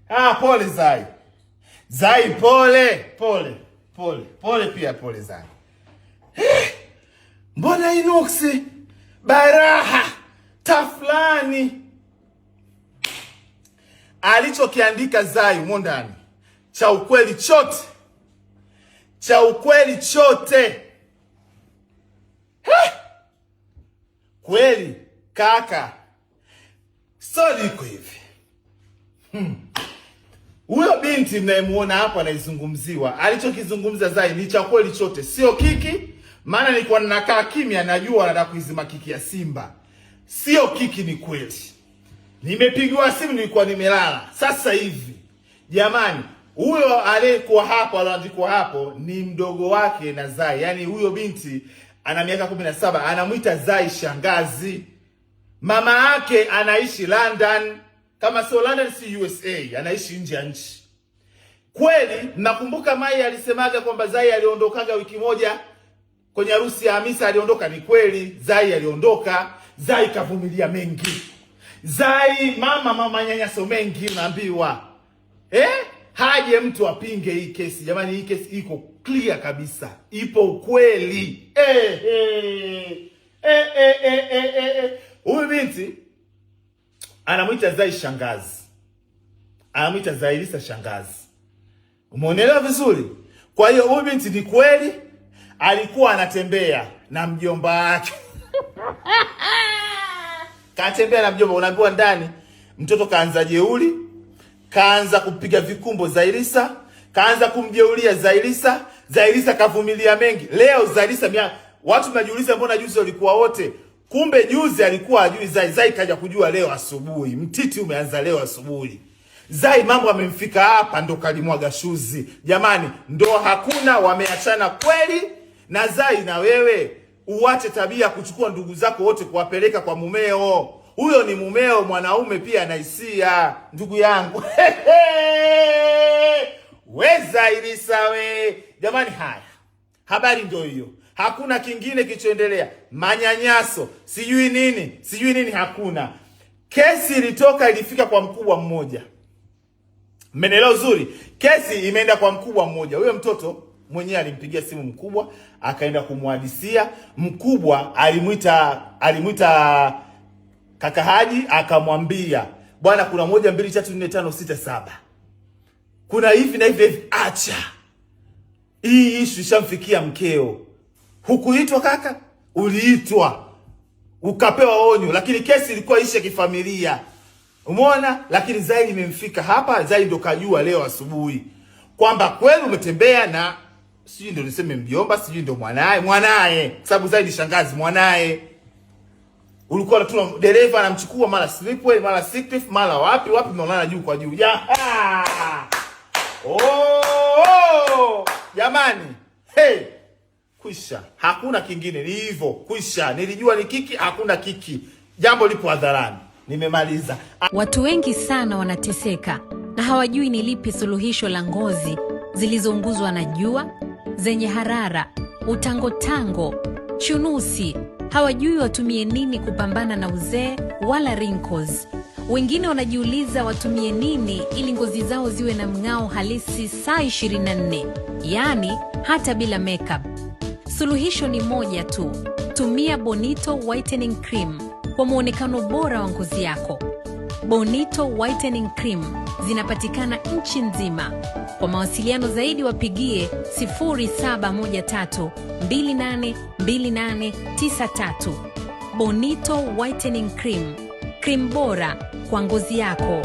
Ah, pole Zai. Zai pole, pole, pole, pole pia pole Zai. Eh, mbona inuksi baraha tafulani alichokiandika Zai humo ndani cha ukweli chote, cha ukweli chote. Eh, kweli kaka, stori iko hivi. Huyo binti mnayemuona hapo anaizungumziwa, alichokizungumza Zai ni cha kweli chote, sio kiki. Maana nilikuwa ninakaa kimya, najua anataka kuizima kiki ya Simba. Sio kiki, ni kweli. Nimepigiwa simu, nilikuwa nimelala. Sasa hivi jamani, huyo aliyekuwa hapo, alioandikwa hapo ni mdogo wake na Zai. Yaani huyo binti ana miaka 17, anamwita Zai shangazi. Mama yake anaishi London, kama sio London si USA, anaishi nje ya nchi. Kweli nakumbuka Mai alisemaga kwamba Zai aliondokaga wiki moja kwenye harusi ya Hamisa, aliondoka. Ni kweli, Zai aliondoka. Zai kavumilia mengi. Zai mama manyanyaso mengi, unaambiwa eh? Haje mtu apinge hii kesi jamani, hii kesi iko clear kabisa, ipo ukweli eh, eh. Eh, eh, eh, eh, eh. Huyu binti anamwita Zai shangazi, anamwita Zailisa shangazi. Umeonelewa vizuri? Kwa hiyo huyu binti ni kweli alikuwa anatembea na mjomba wake katembea na mjomba, unaambiwa ndani mtoto kaanza jeuri, kaanza kupiga vikumbo Zailisa, kaanza kumjeulia Zailisa. Zailisa kavumilia mengi. Leo Zailisa watu mnajiuliza mbona juzi walikuwa wote, kumbe juzi alikuwa ajui Zai. Zai kaja kujua leo asubuhi, mtiti umeanza leo asubuhi. Zai mambo amemfika hapa, ndo kalimwaga shuzi. Jamani, ndo hakuna, wameachana kweli. Na Zai, na wewe uache tabia kuchukua ndugu zako wote kuwapeleka kwa mumeo. Huyo ni mumeo, mwanaume pia ana hisia, ndugu yangu. We Zailisa we, jamani, haya habari ndio hiyo, hakuna kingine kilichoendelea. Manyanyaso sijui nini sijui nini, hakuna. Kesi ilitoka ilifika kwa mkubwa mmoja, mmenielewa uzuri? Kesi imeenda kwa mkubwa mmoja. Huyo mtoto mwenyewe alimpigia simu mkubwa, akaenda kumhadisia mkubwa. Alimwita kaka Haji akamwambia, bwana, kuna 1 2 3 4 5 6 7, kuna hivi na hivi hivi, acha hii ishu ishamfikia mkeo. Hukuitwa kaka, uliitwa ukapewa onyo, lakini kesi ilikuwa ishe kifamilia, umeona. Lakini Zai imemfika hapa, Zai ndo kajua leo asubuhi kwamba kweli umetembea na sijui ndo niseme mjomba, sijui ndo mwanaye, sababu Zai ni shangazi mwanaye. Ulikuwa tu dereva anamchukua mara Slipway, mara Sixth, mara wapi wapi, mnaonana juu kwa juu. Ya oh, jamani, hey, kwisha, hakuna kingine, ni hivyo kwisha. Nilijua ni kiki, hakuna kiki, jambo lipo hadharani. Nimemaliza. Watu wengi sana wanateseka na hawajui ni lipi suluhisho la ngozi zilizounguzwa na jua, zenye harara, utangotango, chunusi. Hawajui watumie nini kupambana na uzee wala wrinkles. Wengine wanajiuliza watumie nini ili ngozi zao ziwe na mng'ao halisi saa 24, yaani hata bila makeup. Suluhisho ni moja tu, tumia Bonito Whitening Cream kwa mwonekano bora wa ngozi yako. Bonito Whitening Cream zinapatikana nchi nzima. Kwa mawasiliano zaidi wapigie 0713 282893. Bonito Whitening Cream, cream bora kwa ngozi yako.